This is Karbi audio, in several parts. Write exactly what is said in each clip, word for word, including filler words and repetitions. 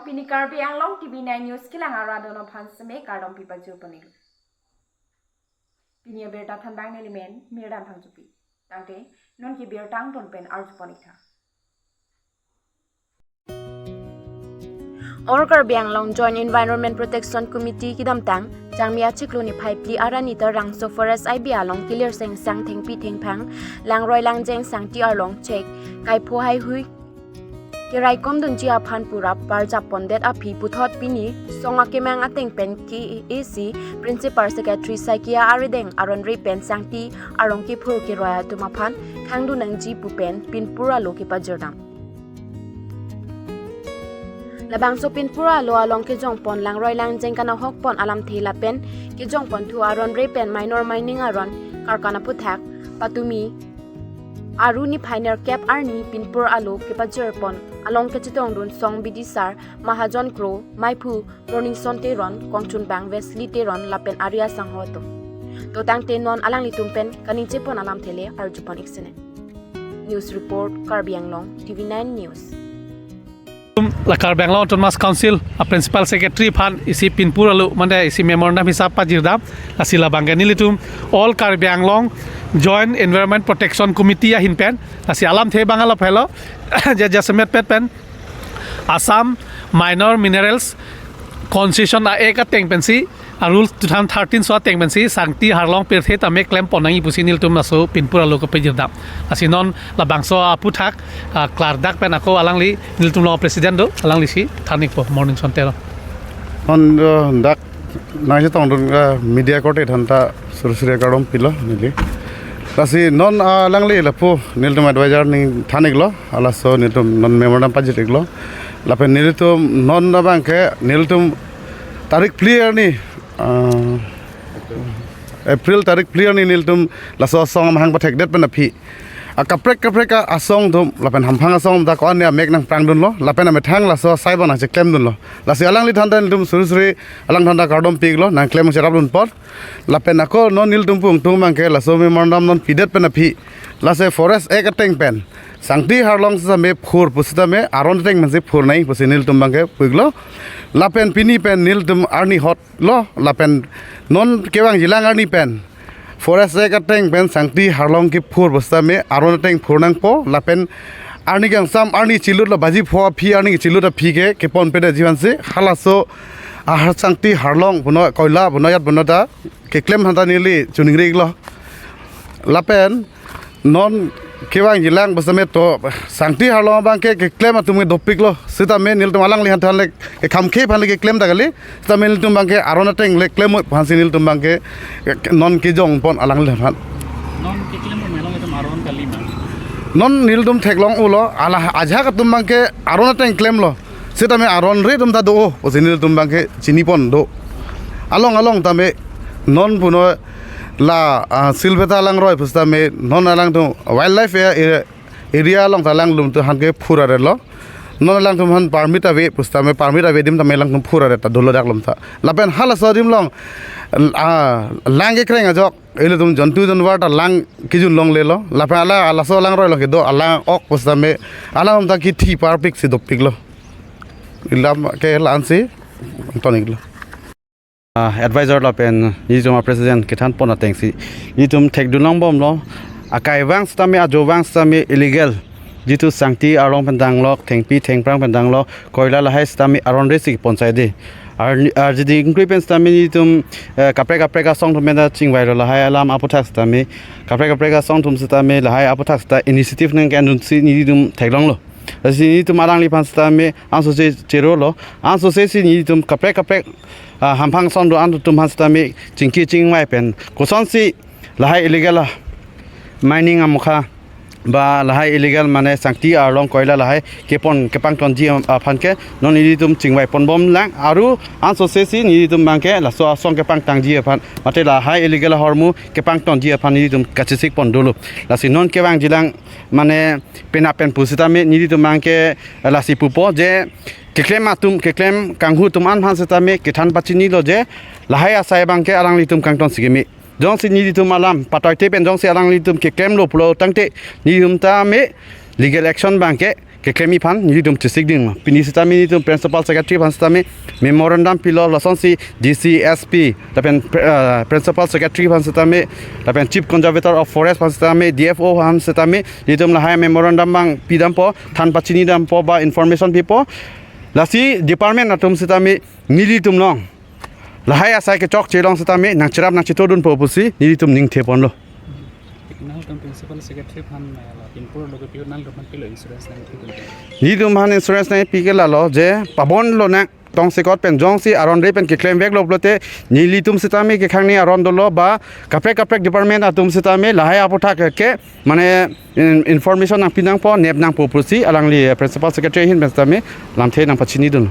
Pini Karbi Anglong T V nine News kelang arat atum aphan seme kardom pipajir ponlo. Pini abirta thanbang neli men Mirdan Phangchopi. Tangte non ke birta angton pen arju pon ik tha. All Karbi Anglong Joint Environment Protection Committee kedamtang Jangmi achiklo niphai phli arni Tarangso Forest I B along kelir sengsang thengpi thengphang, langroi langjeng sangti arlong chek kaipho haihui keraikom dunji aphan pura parjap pondet aphi puthot pini song akemang ateng pen K A A C Principal Secretary Saikia arideng aron re pen sangti arlong kephur keroi atum aphan khangdun nangji pu pen pinpur alo kepajirdam. Labangso pinpur alo along kejongpon langroi langjeng kanahok pon alamthe lapen kejongponthu aron re pen minor mining aron karkan aputhak patumi Aru niphai nerkep arni pinpur alo kepajirpon along kachetongdun song bidisar, Mahajon Kro, Maiphu, Morningson Teron, Kongchunbang Wesley Teron lapen ari asangho atum. To tangte non alanglitum pen kaningje pon alamthe le arjupon ik sene. News report, Karbi Anglong, T V nine News. La Karbi Anglong Autonomous Council a Principal Secretary aphan isi pinpur alo mande isi memorandum hisap pajirdam, lasi labang ke nelitum All Karbi Anglong Joint Environment Protection Committee ahin pen lasi alamthe abang alo phelo je jasemet pet pen Assam Minor Minerals Concession a Act ateng pensi a rules two thousand thirteen so ateng pensi sangti harlong pirthe tame klem pon nangji pusi nelitum laso pinpur alo kepajirdam. Lasi non labangso aputhak, ah, klardak pen ako alangli nelitum along president do, alanglisi than ikpo, Morningson Teron. Non, eh, dak nangchetongdun, eh, media korte aphanta suri suri kardom pilo neli. Lasi non, ah, alangli lapu nelitum advisor ning than iklo, halaso nelitum non memorandum pajir iklo. Lapen nelitum non abang ke nelitum tarik phli arni, ah, April tarik phli arni nelitum laso asong amahang pathekdet pen aphi akaprek kaprek asong atum lapen hamphang asong atum ta ko-an amek nangprangdunlo lapen amethang laso asai abang nangcheklemdunlo. Lasi alangli aphanta nelitum suri suri alang aphanta kardom pi iklo, nangklem cherapdun apot. Lapen ako non nelitum pu ingtung abang ke laso memorandum non pidet pen aphi lasi Forest Act ateng pen sangti harlong sitame phur pusitame aron ateng pensi phur nangji pusi nelitum abang ke pu iklo. Lapen pini pen nelitum arni hot lo lapen non kevangjilang arni pen Forest Act ateng pen sangti harlong kephur pusitame aron ateng phur nangpo lapen arni kangsam arni chilut lo baji pho aphi arni chilut aphi ke kepon pedetji aphansi halaso ahar sangti harlong puno koila puno ajat puno ta keklem aphanta neli choningri iklo. Lapen non kevangjilang pusitame to sangti harlong abang ke keklem atum ke dopiklo. Sitame nelitum alangli aphanta le kekhamkhe aphan le keklem ta kali. Sitame nelitum abang ke aron ateng le klem aphansi nelitum abang ke non kejongpon alangli aphan. Non keklem along itum aron kali ma? Non nelitum theklong-olo, ala ajahak atum abang ke aron ateng klemlo. Sitame aron re atum ta do-o pusi nelitum abang ke chinipon do. Along along tame non puno la, ah, Silveta langroi pusitame non alangtum wildlife area, area along ta alanglitum aphan ke phur aretlo. Non alangtum aphan permit ave pusitame permit ave adim tame alangtum phur aret ta dolo dak along ta. Lapen halaso adim along, ah, lang kekreng ajok ilitum jontu jonwar ta lang kejun longlelo. Lapen ala, halaso langroi along kedo alang ok pusitame alang ta kethi parpik si dopiklo. Ilam ke la-ansi ton iklo. Ah, advisor lapen nelitum a president kethanpon atengsi nelitum thekdun longbomlo. Akai vang sitame ajo vang sitame illegal. Jitu sangti arlong pen danglok, thengpi thengphrang pen danglok, koila lahai sitame aron resi pon sai de. Ar, arjidi ingkri pen sitame nelitum, eh, kaprek kaprek asong atum pen ta chingvailo lahai alam aputhak sitame. Kaprek kaprek asong atum sitame lahai aputhak sita initiative nangkendunsi nelitum theklonglo. Lasi nelitum alangliphan sitame ansose cherolo, ansose si nelitum kaprek kaprek, ah, hamphang asong do-an atum aphan sitame chingki chingvai pen kosonsi lahai illegal, ah, mining amokha ba lahai illegal mane sangti arlong koila lahai kepon kepangtonji aphan ke non nelitum chingvai ponbomlang, aru ansose si nelitum abang ke laso asong kepangtangji aphan mate lahai illegal ahormu kepangtonji aphan nelitum kachesik pon dolo. Lasi non kevangjilang mane penap pen pusitame nelitum abang ke lasi pupo je keklem atum, keklem kanghu atum an aphan sitame kethan pachinilo je lahai asai abang ke alanglitum kangton si keme. Jongsi nelitum alam patoite pen jongsi alanglitum keklemlo pulo tangte nelitum tame legal action abang ke keklem aphan nelitum chesik ding. Pini sitame nelitum Principal Secretary aphan sitame memorandum pilo, lasonsi D C, S P lapen, eh, Principal Secretary aphan sitame, lapen Chief Conservator of Forest aphan sitame, D F O aphan sitame, nelitum lahai memorandum abang pidampo, than pachinidampo ba information pipo. Lasi department atum sitame nelitum along lahai asai kechokche along sitame nangcherap nangchetodunpo pusi nelitum ningtheponlo. Nangtum Principal Secretary aphan, eh, la pinpur lo ke piu nangtum aphan pilo insurance nangpi dun. Nelitum aphan insurance nangpi ke lalo je pabon lonang, tongsekot pen jongsi aron re pen keklemveklo pulote nelitum sitame kekhang ni aron dolo ba kaprek kaprek department atum sitame lahai aputhak ke mane in-, information nangpi nangpo, nep nangpo pusi alangli, eh, Principal Secretary ahin pen sitame lamthe nangpachinidun.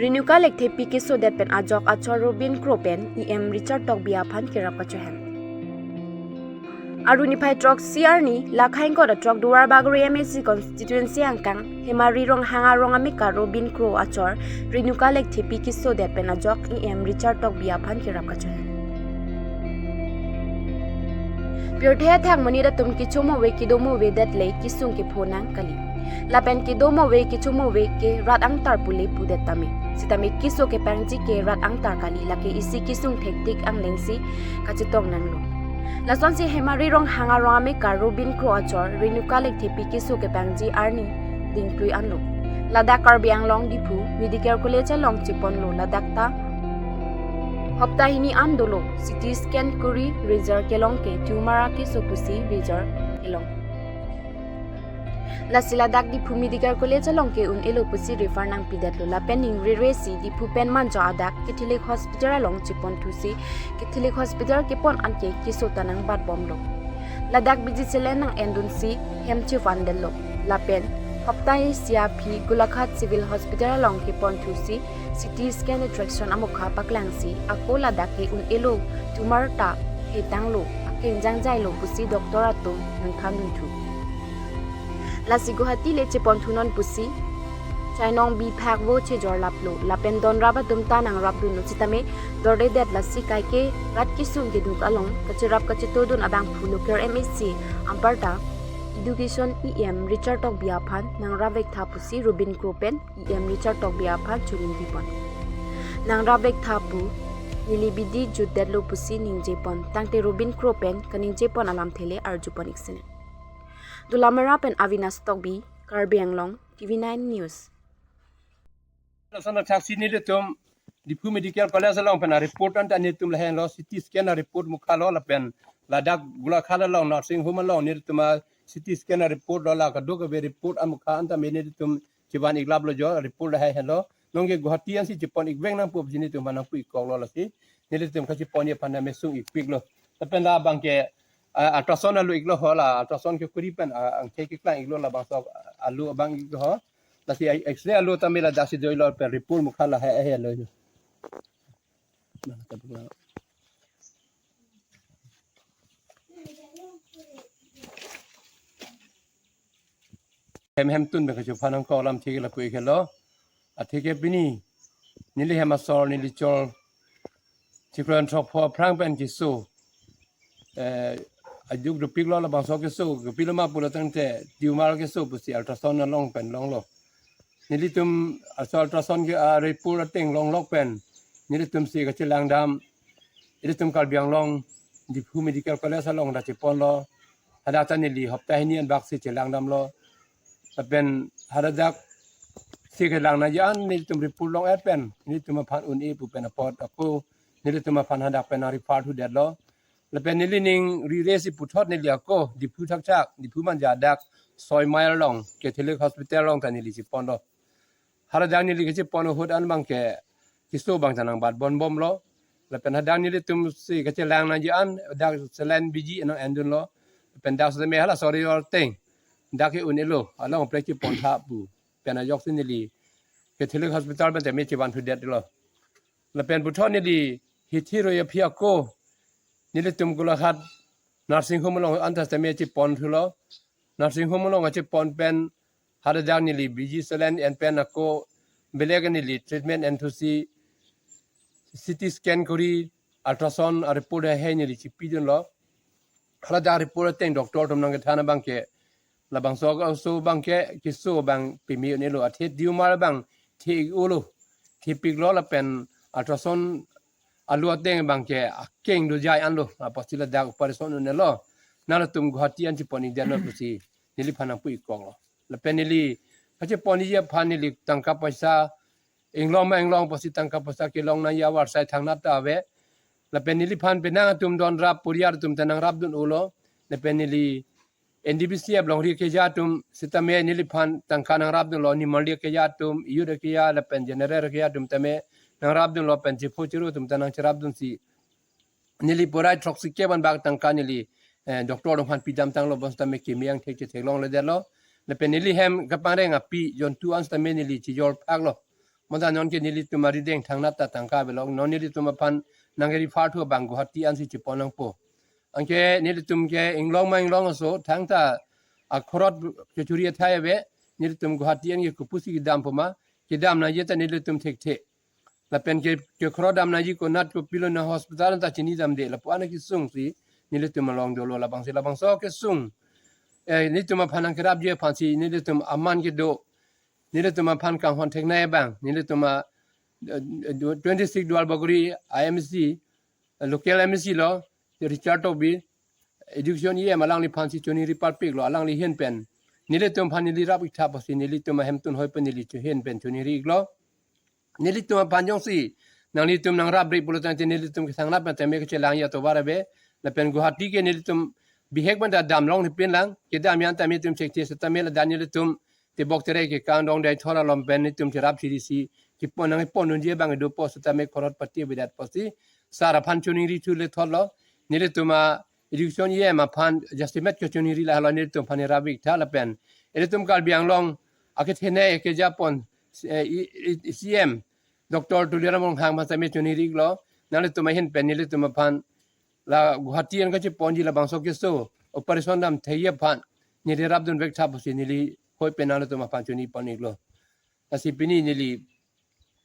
Renuka Lekthepi kesodet pen ajok achor Robin Kro pen E M Richard Tokbi aphan kerap kachohang. Arni niphai throksi arni, la khaingkot athroksi Duarbagori M A C constituency angkang Hemari Ronghang arong amekar Robin Kro achor Renuka Lekthepi kesodet pen ajok E M Richard Tokbi aphan kerap kachohang. Pirthe athak monit atum kecho mo ave kedo mo ave det le kesung kepho nang kali. Lapen kedo mo ave kecho mo ave ke rat angtar pule pudet tame. Sitame keso kepangji ke rat angtar kali, lake isi kesung thektik anglengsi kachetong nanglo. Lasonsi Hemari Ronghang arong amekar Robin Kro achor Renuka Lekthepi keso kepangji arni dingtui anlo. Ladak Karbi Anglong Diphu Medical College along cheponlo, ladak ta hopta hini an dolo, C T scan kuri result kelong ke tumor akeso pusi result kelong. Lasi ladak Diphu Medical College along ke un-elo pusi refer nangpidetlo, lapen ning rere si Diphu pen Manja adak Catholic Hospital along cheponthusi Catholic Hospital kepon anke keso ta nangbatbomlo. Ladak biji selen nang-endunsi hem chevandetlo. Lapen hopta isi aphi Golaghat Civil Hospital along keponthusi C T scan extraction amokha paklangsi ako ladak ke un-elo, tumor ta hetanglo, akenjang jailo pusi doctor atum nangthandunthu. Lasi Guwahati le cheponthunon pusi chainong biphak vo chejorlaplo, lapen donrap atum ta nangrapdunlo sitame dordedet, lasi kaike rat kesung keduk along kacherap kachetodun abangphu local M A C anparta Education E M Richard Tokbi aphan nangrapvektha pusi Robin Kro pen E M Richard Tokbi aphan choningri pon. Nangrapvektha pu neli bidi jutdetlo pusi ningjepon, tangte Robin Kro pen kaningjepon alamthe le arjupon ik sene. Dolamara pen Avinash Tokbi, Karbi Anglong, T V nine News. Lason athaksi nelitum Diphu Medical College along pen a-report anta nelitum lahenlo, C T scan a-report mukhalo, lapen ladak Golaghat along nursing home along nelitum a-C T scan a-report lo, la kadokave report amukha anta me nelitum chevan iklaplo jo, report lahai henlo. Nonke Guwahati ansi chepon ikvek nangpo pusi nelitum aphan nangpu ikkoklo, lasi nelitum kacheponji aphan ta mesung ikpiklo. Lapen labang ke, ah, ultrasound alo iklo ho, la ultrasound kekuri pen, ah, angthek keklang iklo, labangso alo abang iklo ho. Lasi X-ray alo tame ladaksi doilo, pen report mukha lahai ahelo. Hem hem tun pen kachephan nangkok alamthe ke lapu ik helo. Atheke pini neli hem asor neli chor chiklo throksi pho aphrang pen keso, eh, ajuk dopiklo, labangso keso, kopilo ma pulo tangte tumor keso pusi ultrasound along pen longlo. Nelitum aso ultrasound ke a-report ateng longlok pen nelitum si kachelangdam, nelitum Karbi Anglong Diphu Medical College along ta cheponlo. Hadak ta neli hopta hini anbak si chelangdamlo. Lapen hadak si kelang nangji an nelitum report long-et pen nelitum aphan un-e pu pen apot ako nelitum aphan hadak pen nang-refer thudetlo. Lapen neli ning rere si puthot neli ako Diphu thakthak, Diphu Manja adak soi mile along Catholic Hospital along ta neli cheponlo. Hadak neli kachepon ahut an abang ke keso abang ta nangbatbonbomlo. Lapen hadak nelitum si kachelang nangji an, dak saline biji nang-endunlo. Lapen dak sitame hala sori or teng, dak ke un-elo, along plek chepontha pu pen ajoksi neli Catholic Hospital pen tame chevan thudetlo. Lapen puthot neli hithi roi aphi ako nelitum Golaghat nursing home along anta tame cheponthulo. Nursing home along kachepon pen hadak neli biji saline en pen ako belek neli treatment enthusi C T scan kuri ultrasound a-report hai neli chepidunlo. Hala dak report ateng doctor atum nangkethan abang ke, labangso aso abang ke keso abang pimi un-elo, athe tumor abang the-ik-olo, thepiklo lapen ultrasound alu ateng abang ke akeng dojai anlo, apotsi ladak operation un-elo, nanglitum Guwahati an chepon-ikdetlo pusi neliphan nangpu-ik koklo. Lapen neli kachepon-ikji aphan neli tangka poisa inglong ma inglong pusi tangka poisa kelong nangji avarsai thangnat ta ave. Lapen neliphan penang atum don rap, poriyal atum ta nangrapdun-olo. Lapen neli N D B C F longri akeja atum sitame neliphan tangka nangrapdunlo, nimarli akeja atum, youth akeja, lapen general akeja atum tame nangrapdunlo, pen chepho chero atum ta nangcherapdunsi neli porai throksi kep an bak tangka neli, eh, doctor atum aphan pidamtanglo, bonsitame kimi angthek chetheklongledetlo. Lapen neli hem kapangreng api jontu an sitame neli chijor phaklo. Bonta non ke nelitum arideng thangnat ta tangka avelo. Non nelitum aphan nangke-refer thu abang Guwahati ansi chepon nangpo. Anke nelitum ke inglong ma inglong aso thangta akhorot kechuri athai ave, nelitum Guwahati an ke kopusi kedam puma, kedam nangji ta nelitum thekthe. Lapen ke, kekhorot dam nangji konat kopilo, na hospital ta chinidamde, lapu-an akesung si nelitum along dolo, labangsi labangso akesung, eh, nelitum aphan nangkerapji aphansi nelitum aman kedo, nelitum aphan kanghon theknei abang, nelitum a, eh, twenty-six Duarbagori I M C, eh, local M C lo, Richard Tokbi, education E M, alangliphansi choningri parpiklo, alangli ahin pen nelitum aphan neli rap-ik tha pusi nelitum ahemtun hoi pen neli cho ahin pen choningri-iklo. Nelitum aphan jongsi nanglitum nangrapri pulo tangte nelitum ke thangnat pen tame kachelangji atovar ave. Lapen Guwahati ke nelitum bihek pen ta damlong ni pinlang, kedam an tame itum chekthe sitame ladak nelitum tebok terai ke kangdong dai thor alom pen nelitum cherap chiri si kepon nangponji abang dopo sitame khorot pati avedet pusi sar aphan choningri thu le thorlo. Nelitum a education E M aphan jasemet kechoningri lahelo, nelitum aphan rap-ik tha lapen ilitum Karbi Anglong akethenei akejapon, eh, i, i, C M Doctor Tuliram Ronghang aphan tame choningri-iklo, nanglitum ahin pen nelitum aphan la Guwahati an kacheponji labangso keso operation dam thekji aphan neli rapdunvek tha pusi neli hoi pen nanglitum aphan choningri pon-iklo. Lasi pini neli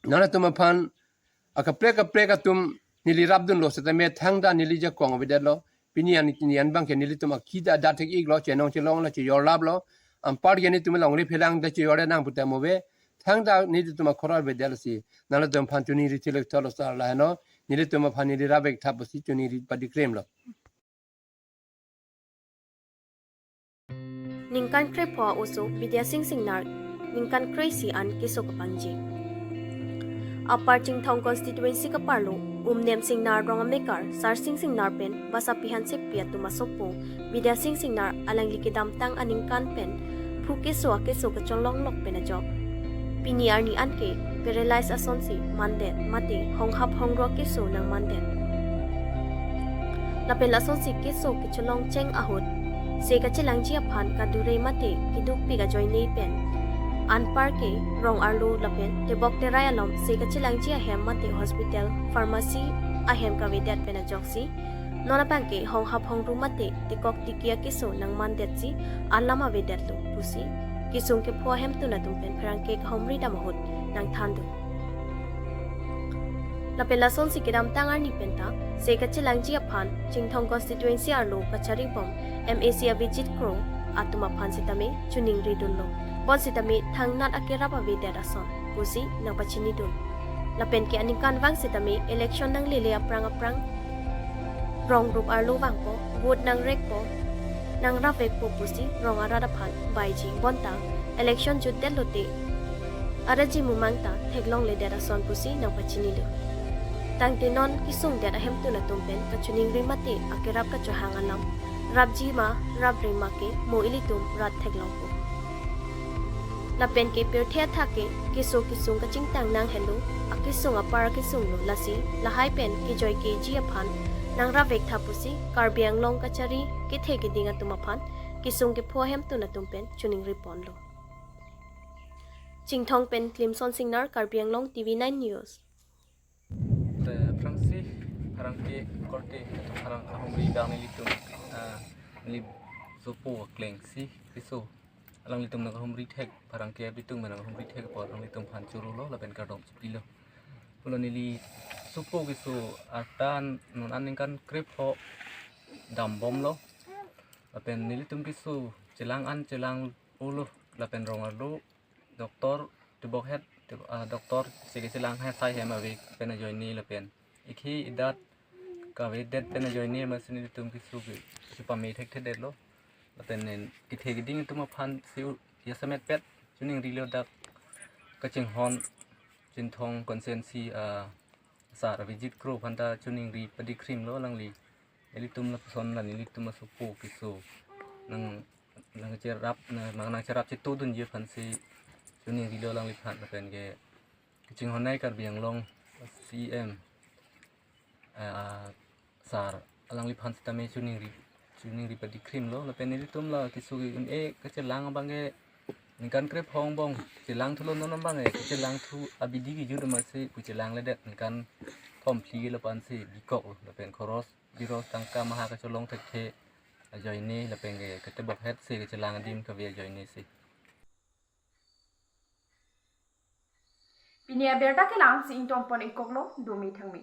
nanglitum aphan akaprek kaprek atum neli rapdunlo sitame thangta neli jakong avedetlo. Pini an, pini an abang ke nelitum akida adat thek-iklo, chenong chelong lo, chejor laplo. Anpar ke nelitum longri phelang ta chejor nang puta move. Thangta nelitum akhorot avedetlo si nanglitum aphan choningri thilek thorlo sar laheno. Nelitum aphan neli rap-ik tha pusi choningri padikremlo. Ningkan krepho oso Bidya Sing Singnar ningkan kre-isi an keso kapangji. Upper Chinthong constituency kaparlo Umnem Singnar rong amekar Sarsing Singnar pen Basa Pihan Sepi atum asopo Bidya Sing Singnar alangli kedamtang aningkan pen phu keso akeso kacholonglok pen ajok pini arni anke paralyze asonsi mandet mate honghap hongro keso nangmandet. Lapen lasonsi keso kecholong cheng ahut se kachelangji aphan kadure mate kedukpik ajoine pen anpar ke rong arlo lapen tebok terai alom se kachelangji ahem mate hospital, pharmacy ahem kavedet pen ajoksi non abang ke honghap hongru mate tekok tiki akeso nangmandetsi alam avedetlo pusi kesung kepho ahemtun atum pen pherangke kahumri dam ahut nangthandun. Lapen lasonsi kedamtang arni penta se kachelangji aphan Chinthong constituency arlo kacharibom M A C Abhijit Kro atum aphan sitame choningridunlo. Bonsitame thangnat akerap avedet ason pusi nangpachinidun. Lapen ke aningkanvang sitame election nanglele aphrang aphrang rong rup arlo vangpo, vote nangrekpo, nangrapvekpo pusi rong arat aphan baiji. Bonta election jutdet lote araji mumang ta theklongledet ason pusi nangpachinidun. Tangte non kesungdet ahemtun atum pen kachoningri mate akerap kachohang alam rapji ma rapre ma ke mo ilitum rat theklongpo. Lapen ke pirthe athak ke keso kesung kachingtang nang helo, akesung apar akesung lo, lasi lahai pen kejoi keji aphan nangrapvek tha pusi Karbi Anglong kachari kethe keding atum aphan kesung kepho ahemtun atum pen choningri ponlo. Chinthong pen Klimson Singnar, Karbi Anglong T V nine News. Te aphrangsi pherangke korte pherang ahumri dang nelitum, ah, neli sopo klengsi keso alanglitum nanghumri thek, pherangke abitung nanghumri thek apot alanglitum aphan chorolo lapen kardom chipilo. Pulo neli sopo keso arta non aningkan krepho dambomlo. Lapen nelitum keso chelang an chelang ulo lapen rong arlo doctor tebok het te- ah, doctor si kechelang hai sai hem ave pen ajoine lapen ikhi idat kave det pen ajoine amatsi nelitum keso ke keso pame thekthedetlo. Lapen nen kethe keding atum aphan si u- yasemet pet chuning rilo dak kachinghon Chinthong constituency ah, sar Abhijit Kro aphanta chuning ri padikrimlo alangli. Nelitum lapuson la nelitum asopo keso nang nang cherap na mang nang cherap chetudunji aphansi chuning rilo alangliphan lapen ke kachinghon ai Karbi Anglong C M ah, sar alangliphan sitame chuning ri chuning ri padikrimlo lapen nelitum la keso ke un-e kachelang abang ke ningkan krep hong bong chelang thulo non abang ke chelang thu abidi kejut amatsi pu chelang ledet ningkan thom phli lo aphansi bikoklo lapen khoros biros tangka maha kacholong thekthe ajoine lapen ke ketebok het si kechelang adim kave ajoine si. Pini abirta kelang si ingtonpon ikoklo, dome thangme.